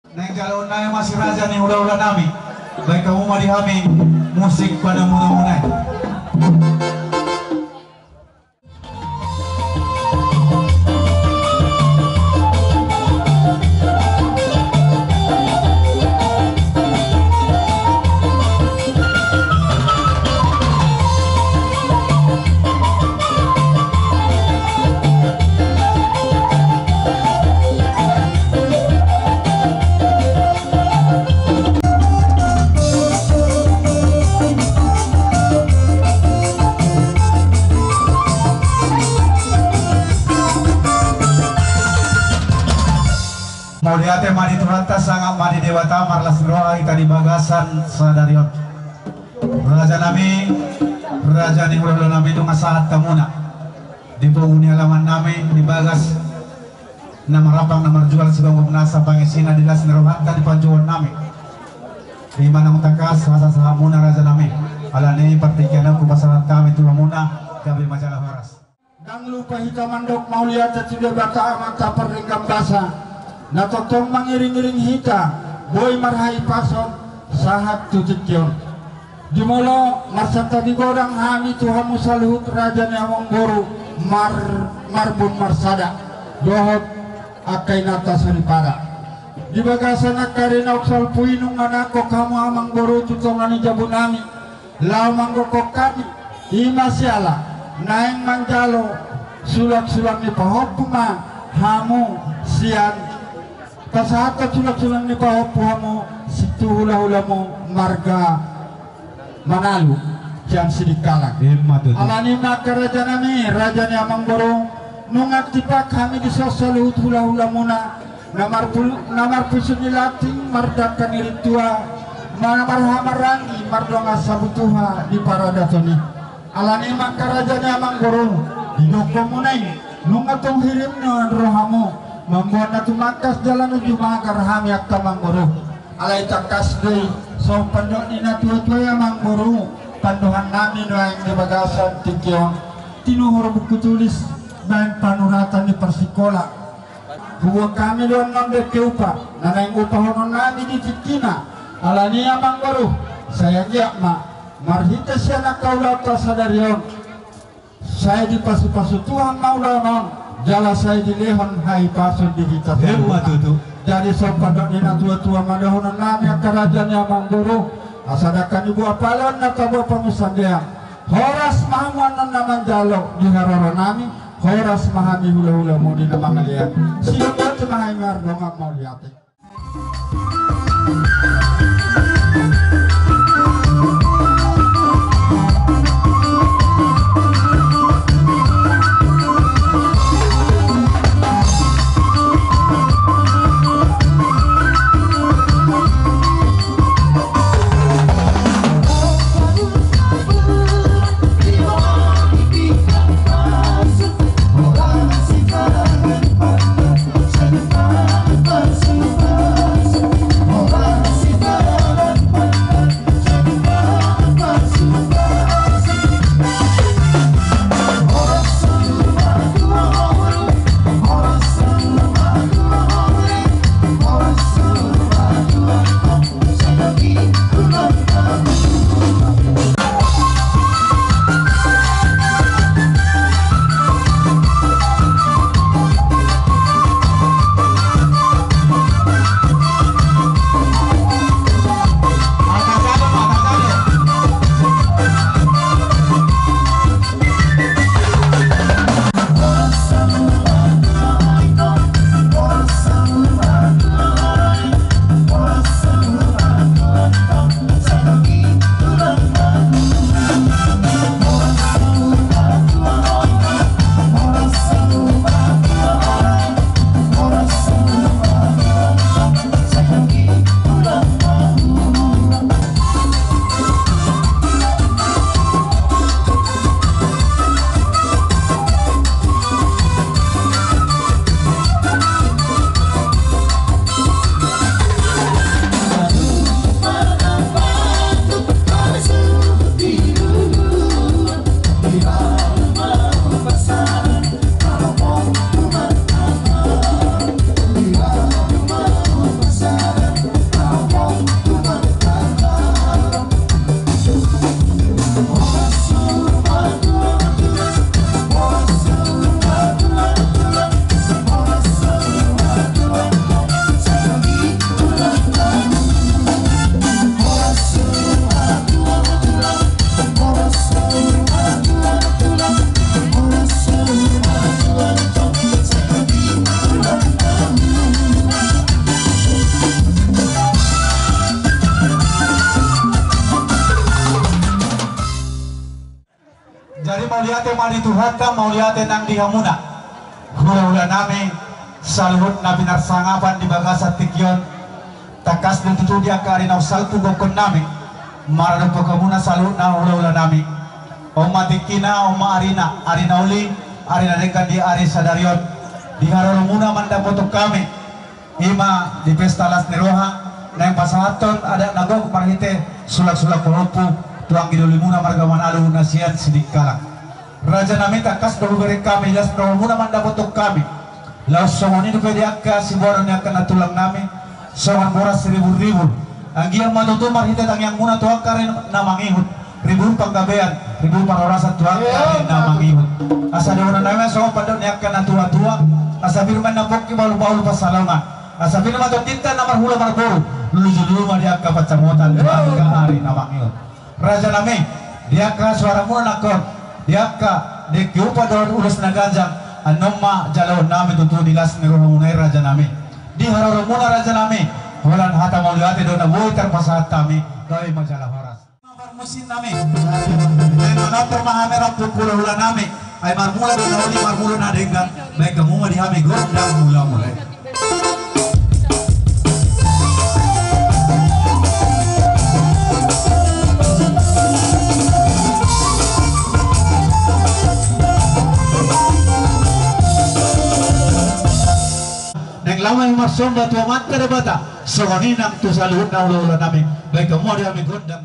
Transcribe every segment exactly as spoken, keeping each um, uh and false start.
Naeng jaloonnami ma si raja ni hulahula nami. Baen hamu ma di hami musik panomunomuna i. Mauliate ma di Tuhanta, sangap ma di Debata, marlas ni roha hita di bagasan sadari on. Raja nami, raja ni hulahula nami, nunga sahat hamuna di pogu ni alaman nami di bagas na marambang na marjual, sigomgom nasa pangisina di las ni rohanta di panjouon nami. Ima naung tangkas hasasahatonmuna raja nami. Alani i partingkian on hupasahat hami tu hamuna, gabe ma jala horas. Ndang lupa hita mandok mauliate tu Debata Amanta pardenggan basa, na tongtong mangiringiring hita boi marhahipason sahat tu tingki on. Jumolo marsantabi godang hami tu hamu saluhut raja ni amangboru, mar-, marbun marsada dohot angka inanta soripada. Di bagasan angka ari naung salpu i nunga nangkok hamu amangboru tu tonga ni jabu nami laho manggokhon hami, ima siala naeng manjalo sulangsulang ni pahompu ma hamu sian, pasahathon sulangsulang ni pahompu hamu si tu hulahulamu marga Manalu sian Sidikalang. Ima tutu. Alani i ma angka raja nami, raja ni amangboru, nunga tipak hami dison saluhut hulahulamuna na marpu-, na marpusu ni lanting, mardangka ni rintua, na marhahamaranggi, mardongan sabutuha di paradaton i. Alani i ma angka raja ni amangboru, didokhonmuna i, nunga tung hirim ni rohamu mamboan na tumangkas jala na jumagar hami angka amangboru. Alai tangkas do i, songon pandok ni natuatua i amangboru, pandohan nami nuaeng di bagasan tingki on. Tinuhor buku tulis, baen panuratan ni parsikola. Huboan hami do annon dengke upa na naeng upahonon nami di tingkina. Alani i amangboru, sai anggiat ma marhite sian angka ulaonta sadari on, sai dipasupasu Tuhan ma ulaon on, jala sai dilehon hahipason di hita saluhutna. Ima tutu. Jadi songon pandok ni natuatua ma dohonon nami angka raja ni amangboru, asa dangka ni buah pala on na taboan pangunsandean. Horas ma hamu annon na manjalo di haroro nami, horas ma hami hulahulamu di na mangalean. Sidok ma hami mardongan mauliate. Mauliate ma di Tuhanta, mauliate nang di hamuna hulahula nami saluhut na pinarsangapan di bagasan tingki on. Tangkas do tutu di angka ari naung salpu gokhon nami maradophon hamuna saluhutna hulahula nami. On ma tingkina, on ma arina, ari na uli, ari na denggan di ari sadari on. Di haroromuna mandapothon hami, i ma di pesta las ni roha naeng pasahathon adat na gok marhite sulangsulang pahompu tu anggi dolimuna marga Manalu na sian Sidikalang. Raja nami, tangkas do hubereng hami las ni rohamuna mandapothon hami. Laos songon i dope di angka siboanon ni angka nantulang nami, songon boras ribur-ribur. Anggiat ma tutu marhite tangiangmuna tu angka ari na mangihut, ribur panggabean, ribur parhorasan tu angka ari na mangihut. Asa dohonon nami ma songon pandok ni angka natuatua: Asa pir ma inna pongki, bahulbahul pansalongan. Asa pir ma tondinta na marhula marboru, lulululu ma di angka pansamotan tu angka ari na mangihut. Raja nami, di angka suaramuna nangkon, di angka dengke upa dohot ulos na ganjang, annon ma jaloon nami tutu di las ni rohamuna i raja nami. Di haroromuna raja nami, holan hata mauliate do na boi tarpasahat hami, gabe ma jala horas. Parmusiknami, naeng manortor ma hami rap tu hulahula nami. Ai marmula do na uli, marmula na denggan. Baen hamu ma di hami gondang mulamula i. Naeng laho ma hami marsomba tu Amanta Debata, songon i nang tu saluhutna hulahula nami. Baen hamu ma di hami gondang.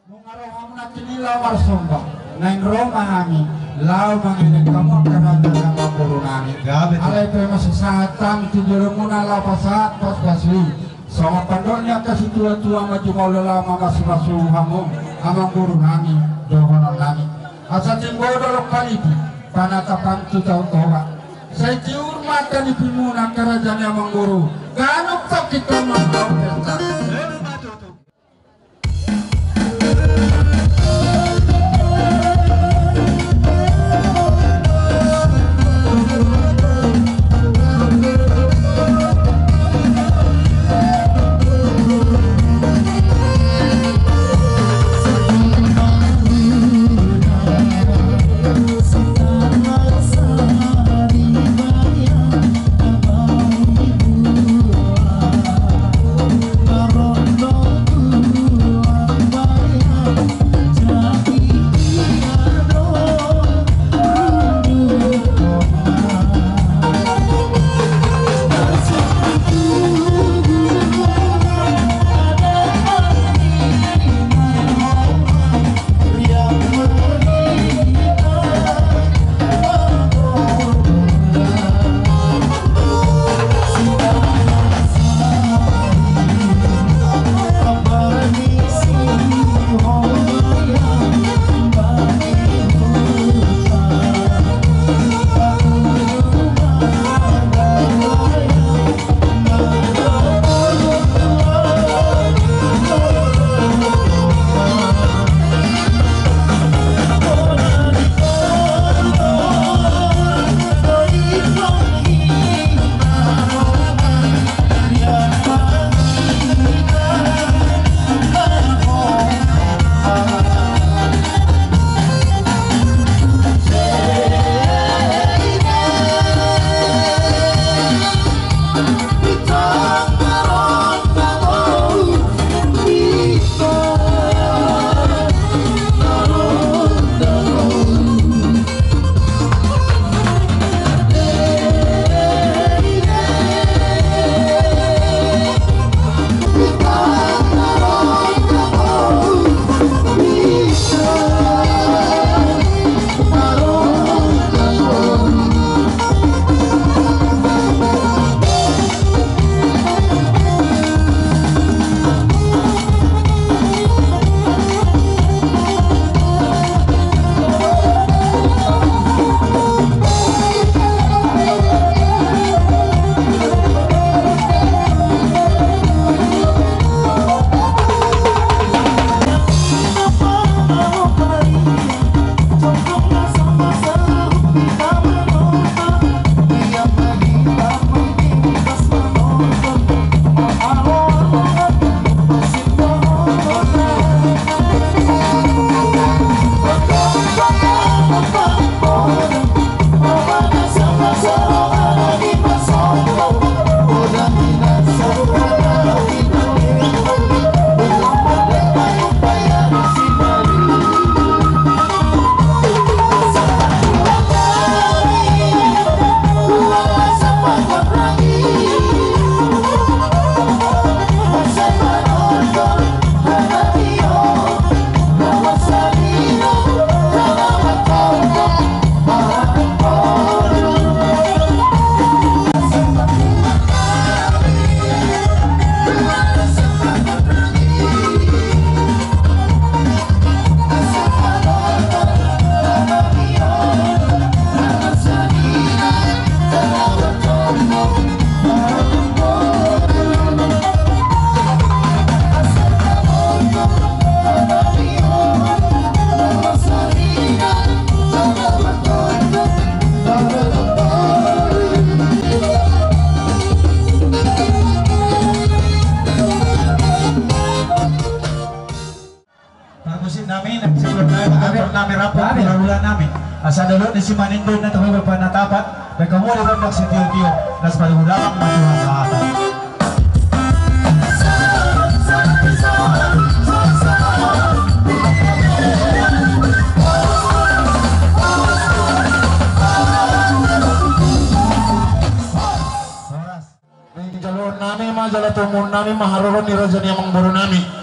Nunga ro hamu nangkin i laho marsomba, naeng ro ma hami laho mangelek hamu angka raja ni amangboru nami. Gabe tu. Alai pe masahat hami tu jolomuna laho pasahat pasu-pasu i. Songon pandok ni angka situatua, ma jumolo laho mamasumasu hamu amangboru nami dohonon nami. Asa timbo dolok panipi, panatapan tu Tao Toba. Sai tiur ma angka nipimuna angka raja ni amangboru. Ganup tongkin tong ma pesta. Parmusik nami, nang sipulun nami, panggabean nami, rampung hula-hula nami. Asa dolok ni simanindoi na tongtong panatapan, baen hamu di gondang sitio-tio, laos paduhu damang ma tu hasahatan. Horas. Jaloon nami ma, jala tumuon nami ma haroro ni raja ni amangboru nami.